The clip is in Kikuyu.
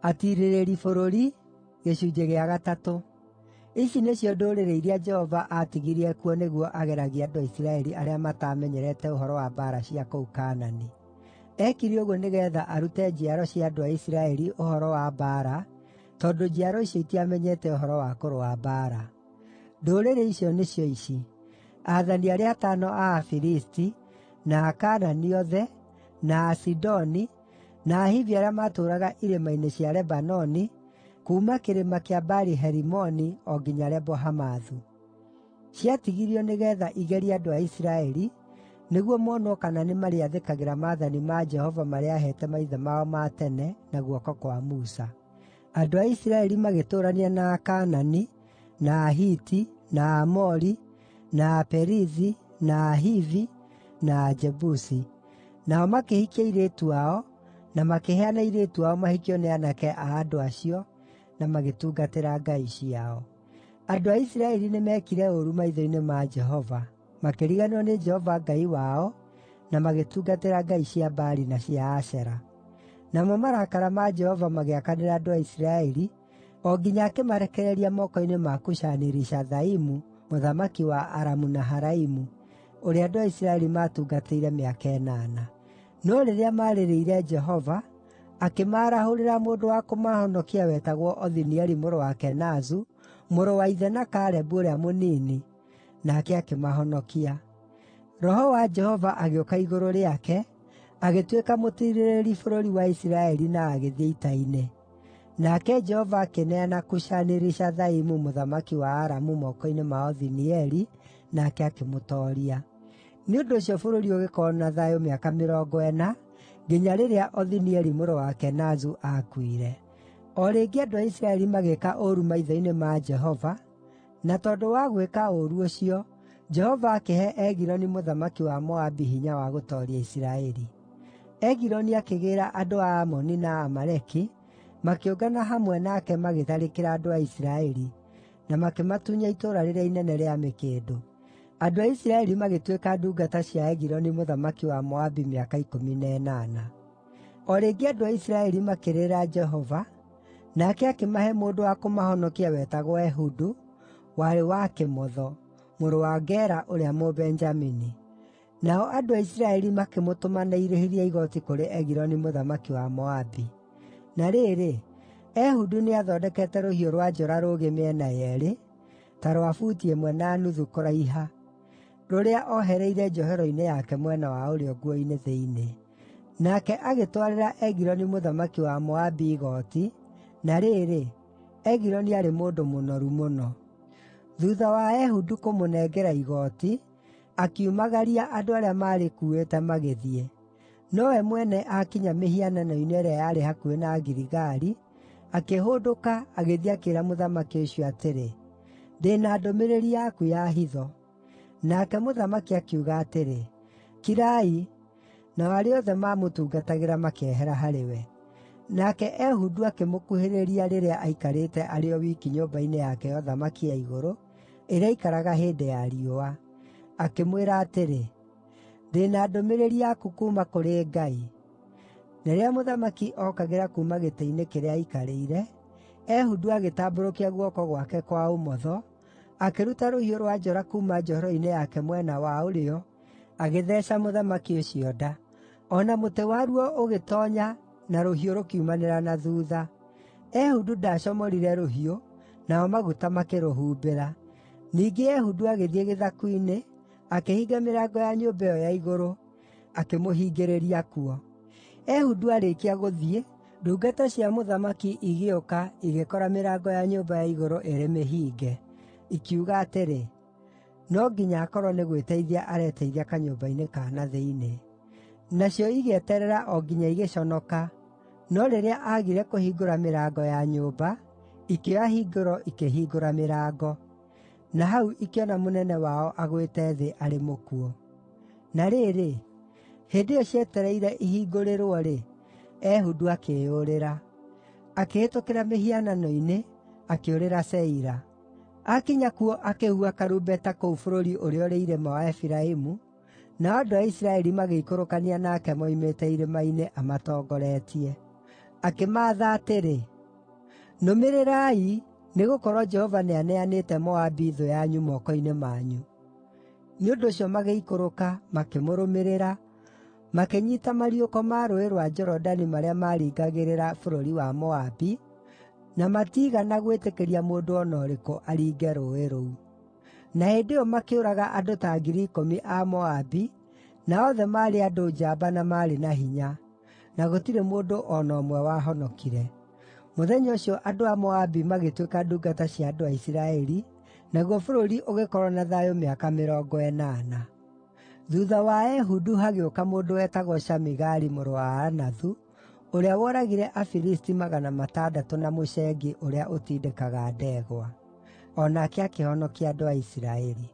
Atiirĩrĩri Bũrũri. Gĩcunjĩ gĩa gatatũ. Ici nĩcio ndũrĩrĩ iria Jehova aatigirie kuo nĩguo ageragie andũ a Isiraeli arĩa mataamenyerete ũhoro wa mbaara cia kũu Kaanani. Eekire ũguo nĩgeetha arute njiaro cia andũ a Isiraeli ũhoro wa mbaara, tondũ njiaro icio itiamenyete ũhoro wa kũrũa mbaara. Ndũrĩrĩ icio nĩcio ici: aathani arĩa atano a Afilisti, na Akaanani othe, na Asidoni, na Ahivi arĩa maatũũraga irĩma-inĩ cia Lebanoni, kuuma kĩrĩma kĩa Baali-Herimoni o nginya Lebo-Hamathu. Ciatigirio nĩgeetha igerie andũ a Isiraeli, nĩguo monwo kana nĩmarĩathĩkagĩra maathani ma Jehova marĩa aaheete maithe mao ma tene na guoko kwa Musa. Andũ a Isiraeli magĩtũũrania na Akaanani, na Ahiti, na Aamori, na Aperizi, na Ahivi, na Ajebusi. Nao makĩhikia airĩtu ao, na makĩheana airĩtu ao mahikio nĩ aanake a andũ acio, na magĩtungatĩra ngai ciao. Andũ a Isiraeli nĩmekire ũũru maitho-inĩ ma Jehova, makĩriganĩrwo nĩ Jehova Ngai wao, na magĩtungatĩra ngai cia Baali na cia Ashera. Namo marakara ma Jehova magĩakanĩra andũ a Isiraeli, o nginya akĩmarekereria moko-inĩ ma Kushani-Rishathaimu mũthamaki wa Aramu-Naharaimu, ũrĩa andũ a Isiraeli maatungatĩire mĩaka ĩnana. No rĩrĩa maarĩrĩire Jehova, akĩmaarahũrĩra mũndũ wa kũmahonokia wetagwo Othinieli mũrũ wa Kenazu, mũrũ wa ithe na Kalebu ũrĩa mũnini, nake akĩmahonokia. Roho wa Jehova agĩũka igũrũ rĩake, agĩtuĩka mũtiirĩrĩri bũrũri wa Isiraeli na agĩthiĩ ita-inĩ. Nake Jehova akĩneana Kushani-Rishathaimu mũthamaki wa Aramu moko-inĩ ma Othinieli, nake akĩmũtooria. Nĩ ũndũ ũcio bũrũri ũgĩkorwo na thayũ mĩaka 40, nginya rĩrĩa Othinieli mũrũ wa Kenazu aakuire. O rĩngĩ andũ a Isiraeli magĩĩka ũũru maitho-inĩ ma Jehova, na tondũ wa gwĩka ũũru ũcio, Jehova akĩhe Egiloni mũthamaki wa Moabi hinya wa gũtooria Isiraeli. Egiloni akĩgĩĩra andũ a Amoni na Amaleki, makĩũngana hamwe nake magĩtharĩkĩra andũ a Isiraeli, na makĩmatunya Itũũra rĩrĩa Inene rĩa Mĩkĩndũ. Andũ a Isiraeli magĩtuĩka ndungata cia Egiloni mũthamaki wa Moabi mĩaka 18. O rĩngĩ andũ a Isiraeli makĩrĩrĩra Jehova, nake akĩmahe mũndũ wa kũmahonokia wetagwo Ehudu, warĩ wa kĩmotho, mũrũ wa Gera ũrĩa Mũbenjamini. Nao andũ a Isiraeli makĩmũtũma na irĩhi rĩa igooti kũrĩ Egiloni mũthamaki wa Moabi. Na rĩrĩ, Ehudu nĩathondekete rũhiũ rwa njora rũũgĩ mĩena yeerĩ, ta rwa buti 1.5 kũraiha, rũrĩa oohereire njohero-inĩ yake mwena wa ũrĩo nguo-inĩ thĩinĩ. Nake agĩtwarĩra Egiloni mũthamaki wa Moabi igooti, na rĩrĩ, Egiloni aarĩ mũndũ mũnoru mũno. Thuutha wa Ehudu kũmũnengera igooti, akiumagaria andũ arĩa maarĩkuuĩte magĩthiĩ. Nowe mwene aakinya mĩhianano-inĩ ĩrĩa yarĩ hakuhĩ na Giligali, akĩhũndũka, agĩthiĩ akĩĩra mũthamaki ũcio atĩrĩ, “Ndĩ na ndũmĩrĩri yaku ya hitho.” Nake mũthamaki akiuga atĩrĩ, “Kirai!” Nao arĩa othe maamũtungatagĩra makĩehera harĩ we. Nake Ehudu akĩmũkuhĩrĩria rĩrĩa aikarĩte arĩ o wiki nyũmba-inĩ yake ya ũthamaki ya igũrũ, ĩrĩa aikaraga hĩndĩ ya riũa. Akĩmwĩra atĩrĩ, “Ndĩ na ndũmĩrĩri yaku kuuma kũrĩ Ngai.” Na rĩrĩa mũthamaki ookagĩra kuuma gĩtĩ-inĩ kĩrĩa aikarĩire, Ehudu agĩtambũrũkia guoko gwake kwa ũmotho, akĩruta rũhiũ rwa njora kuuma njohero-inĩ yake mwena wa ũrĩo, agĩtheeca mũthamaki ũcio nda. O na mũtĩ waruo ũgĩtoonya na rũhiũ rũkiumanĩra na thuutha. Ehudu ndaacomorire rũhiũ, nao maguta makĩrũhumbĩra. Ningĩ Ehudu agĩthiĩ gĩthaku-inĩ, akĩhinga mĩrango ya nyũmba ĩyo ya igũrũ, akĩmũhingĩrĩria kuo. Ehudu aarĩkia gũthiĩ, ndungata cia mũthamaki igĩũka igĩkora mĩrango ya nyũmba ya igũrũ ĩrĩ mĩhinge. Ikiuga atĩrĩ, “No nginya akorwo nĩ gwĩteithia areteithia kanyũmba-inĩ ka na thĩinĩ.” Nacio igĩeterera o nginya igĩconoka, no rĩrĩa aagire kũhingũra mĩrango ya nyũmba, ikĩoya hingũro ikĩhingũra mĩrango. Na hau ikĩona mũnene wao agũĩte thĩ arĩ mũkuũ. Na rĩrĩ, hĩndĩ ĩyo cietereire ihingũrĩrwo-rĩ, Ehudu akĩĩyũrĩra. Akĩhĩtũkĩra mĩhianano-inĩ, akĩũrĩra Seira. Akinya kuo akĩhuha karumbeta kũu bũrũri ũrĩa ũrĩ irĩma wa Efiraimu, nao andũ a Isiraeli magĩikũrũkania nake moimĩte irĩma-inĩ amatongoretie. Akĩmaatha atĩrĩ, “Nũmĩrĩrai, nĩgũkorwo Jehova nĩaneanĩte Moabi thũ yanyu, moko-inĩ manyu.” Nĩ ũndũ ũcio magĩikũrũka, makĩmũrũmĩrĩra, makĩnyiita mariũko ma Rũũĩ rwa Jorodani marĩa maaringagĩrĩra bũrũri wa Moabi, na matiigana gwĩtĩkĩria mũndũ o na ũrĩkũ aringe rũũĩ rũu. Na hĩndĩ ĩyo makĩũraga andũ ta 10,000 a Moabi, na othe maarĩ andũ njamba na maarĩ na hinya; na gũtirĩ mũndũ o na ũmwe wahonokire. Mũthenya ũcio andũ a Moabi magĩtuĩka ndungata cia andũ a Isiraeli, naguo bũrũri ũgĩkorwo na thayũ mĩaka 80. Thuutha wa Ehudu hagĩũka mũndũ wetagwo Shamigari mũrũ wa Anathu, ũrĩa woragire Afilisti 600 na mũcengi ũrĩa ũtindĩkaga ndegwa. O nake akĩhonokia andũ a Isiraeli.